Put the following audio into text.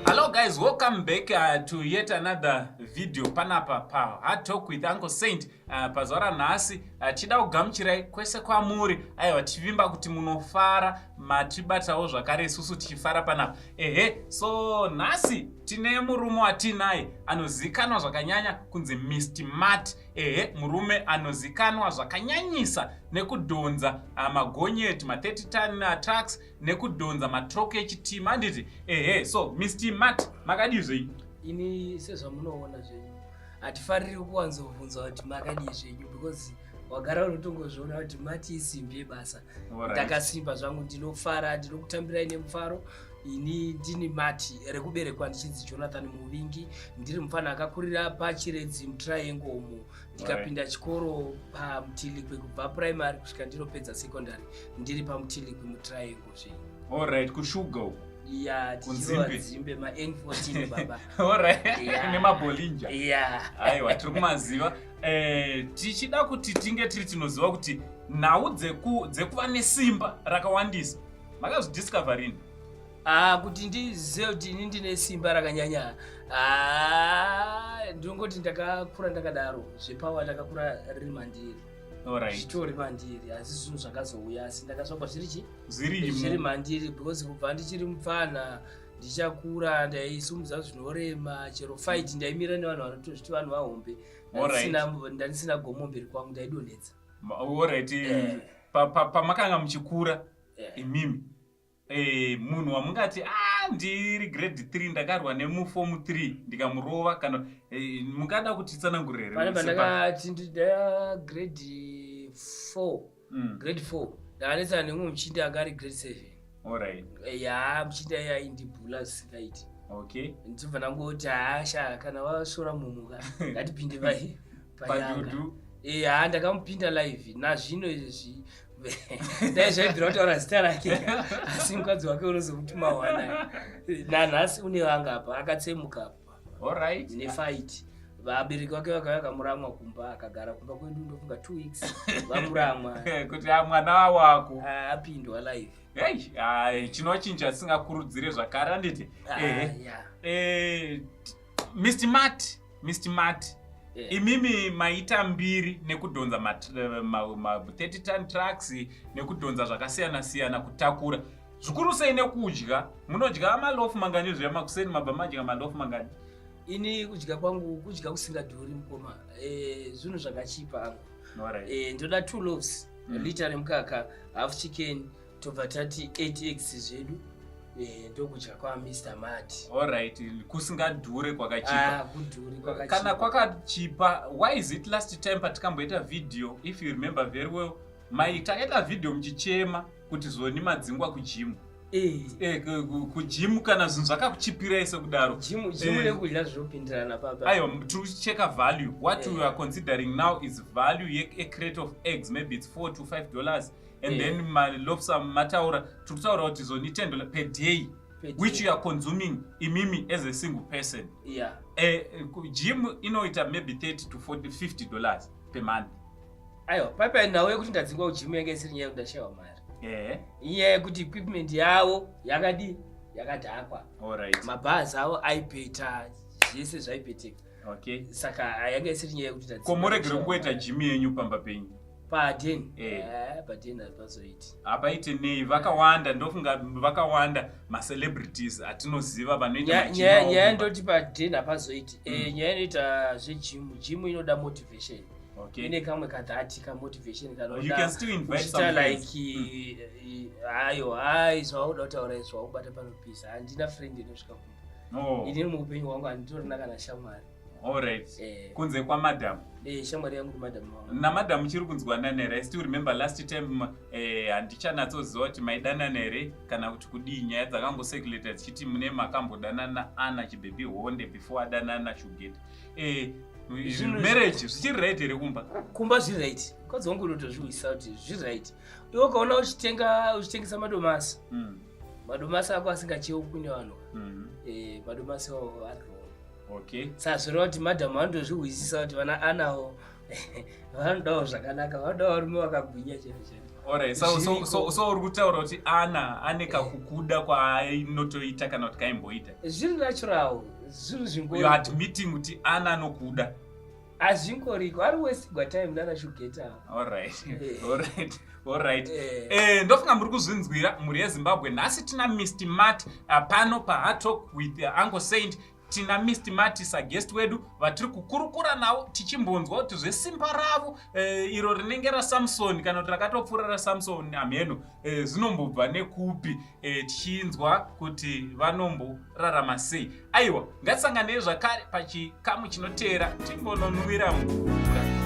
Hello guys, welcome back to yet another video panapa pa Hard Talk with Uncle Saint. Pazuva ranhasi tichida kugamuchirai kwese kwamuri. Aiwa, tichivimba kuti munofara, matibatawo zvakare isusu tichifara panapa. Ehe, so nhasi tine murume watinaye anozikanwa zvakanyanya kunzi Mr. Matt. Ehe, murume anozikanwa zvakanyanyisa nekudhonza magonyeti, ma 30 ton trucks, nekudhonza matroke echitima, handiti? Ehe, so Mr. Matt, makadii zvenyu? Ini sezvamunoona zvenyu, hatifariri kuwanzobvunzwa kuti makadii zvenyu, because wagara unotongozviona kuti Mati isimbi yebasa. Ndakasimba zvangu, ndinofara, ndinokutambirai nemufaro. Ini ndini Mati, rekuberekwa ndichinzi Jonathan Muvingi. Ndiri mufana akakurira paChiredzi muTriangle umo, ndikapinda chikoro paMutilikwe kubva primary kusvika ndinopedza secondary, ndiri paMutilikwe muTriangle zvenyu. Alright, kushuga uko? Ya. Kunzimbe. Tichirova dzimbe ma N14, baba. Alright. Yeah. Nemabolinja. Ya. Aiwa, tiri kumaziva. Tichida kuti tinge tiri tinoziva kuti nhau dzekuva nesimba rakawandisa makazvidiscover rini? Ah, kuti ndizive kuti ini ndine simba rakanyanya, ah, ndinongoti ndakakura ndakadaro. Zvepower ndakakura riri mandiri. Zvitori mandiri, asi zvinhu zvakazouya, asi ndakasvakwa zviri chi zviri Zvirimo. mandiri, because kubva ndichiri mupfana ndichakura ndaisumudza zvinorema. Chero fight ndaimira nevanhu vanotozviti vanhu vahombe. Ndandisina gomo mberi kwangu, ndaidonhedza. Alright. Pamakanga muchikura imimi, munhu wamungati, ah, ndiri grade 3 ndakarwa nemuform 3 ndikamurova, kana mungada kutitsanangurira here? Pane pandakati ndida grade 4. Grade 4 ndakanetsana nemumwe muchinda anga ari grade 7. Ya, muchinda iye aindibhula zvisingaiti. Ndibva ndangoti, hasha, kana wasvora mumuka, ngatipinde pai panyanga. Padudu. Ha, ndakamupinda live. Nazvino izvi dai zvaibvira kutaura zita rake, asi mukadzi wake unozomuti mawana. Nanhasi une vanga apa akatsemuka apa nefight. Vabereki vake vakauya vakamuramwa kumba, akagara kumba kwedu ndofunga 2 weeks vamuramwa. Kuti, ah, mwana wako. Ah, apindwa live. Hey, ai, chinova chinhu chatisingakurudzire zvakare, handiti? Ah, Ehe. yeah. Mr. Matt, Mr. Matt, imimi maita mbiri nekudhonza ma 30 ton trucks, nekudhonza zvakasiyana siyana, kutakura zvikuru sei nekudya. Munodya malofu mangani zviya makuseni? Mabva madya malofu mangani? Ini kudya kwangu kudya kusingadhuri, mukoma. Zvinhu zvakachipa angu. Ndoda two loaves, lita remukaka, half chicken, tobva tati 8 eggs zvedu. Ndokudya kwaMr Mat. Alright, kusingadhure, kwakachipa. Ah, kudhuri. Kana kwakachipa. Kwakachipa, why is it last time patikamboita video, if you remember very well, mai takaita video muchichema kuti zoni madzingwa kugym? Kugym, kana zvinhu zvakakuchipirai sekudaro? Gym nekudya zvinopindirana papa. Aiwa, tiri kucheka value. What we are considering now is value yecrate of eggs. Maybe it's $4 to $5 and then maloaves mataura, tiri kutaura kuti zoni $10 per day, Per day. Which you are consuming imimi as a single person. Gym inoita maybe 30 to 40, $50 per month. Aiwa, paipai, nhau yekuti ndadzingwa kugym yanga isiri nyaya yekuti ndashayiwa mari. Inyaya yekuti equipment yavo yakadi yakadhakwa. Mabhazi avo aipeta, zvese zvaipeteka. Saka yanga isiri nyaya yekuti ndadzingwa Ko muregere ndashayiwa kungoita mari. Gym yenyu pamba penyu? Padeni? Eh. Padeni hapazoiti. Hapaite nei? Vakawanda, ndofunga vakawanda macelebrities atinoziva vanoita magym avo Nyaya kumba. ndoti padeni hapazoiti. Nyaya inoita zvegym, gym inoda motivation. Ine kamwe kadhati kamotivation. You can still invite some friends. Like hayo, hai, zvauda kutaura izvi wakubata panopisa. Handina friend inosvika kumba. Inini muupenyu hwangu handitorina kana shamwari. Kunze kwamadam? Shamwari yangu ndimadam wangu. Namadam chiri kunzwanana here? I still remember last time, handichanatsoziva kuti maidanana here kana kuti kudii. Nyaya dzakangocirculata dzichiti mune makambodanana ana chibhebhi honde before adanana Shugeta. Marriage zvichiri right here kumba? Kumba zviri right. Mukadzi wangu unotozviwisisa kuti zviri right. Iwe ukaona uchitenga, uchitengesa madomasi, madomasi ako asingacheukwi nevanhu, madomasi avo ari wrong. Saka zvoreva kuti madhamu vanotozvihwisisa kuti vana anawo vanodawo zvakanaka, vanodawo varume vakagwinya chaizvo chaizvo. Alright, so, so, so, so uri kutaura kuti ana ane kakukuda kwaainotoita kana kuti kaimboita? Zviri natural, zviri zvingo. You are admitting kuti ana anokuda? Hazvingoriko, ari westigwa time nana shugeta. Alright, alright, alright. Ndofunga muri kuzvinzwira, mhuri yeZimbabwe. Nhasi tina Mr Mat pano paHard Talk with Uncle Saint. Tina Mr Mati saguest wedu vatiri kukurukura navo, tichimbonzwa kuti zvesimba ravo iro rinenge raSamson kana kuti rakatopfuura raSamson, amheno zvinombobva nekupi, tichinzwa kuti vanomborarama sei. Aiwa, ngatisanganei zvakare pachikamu chinoteera, timbononwira mvura.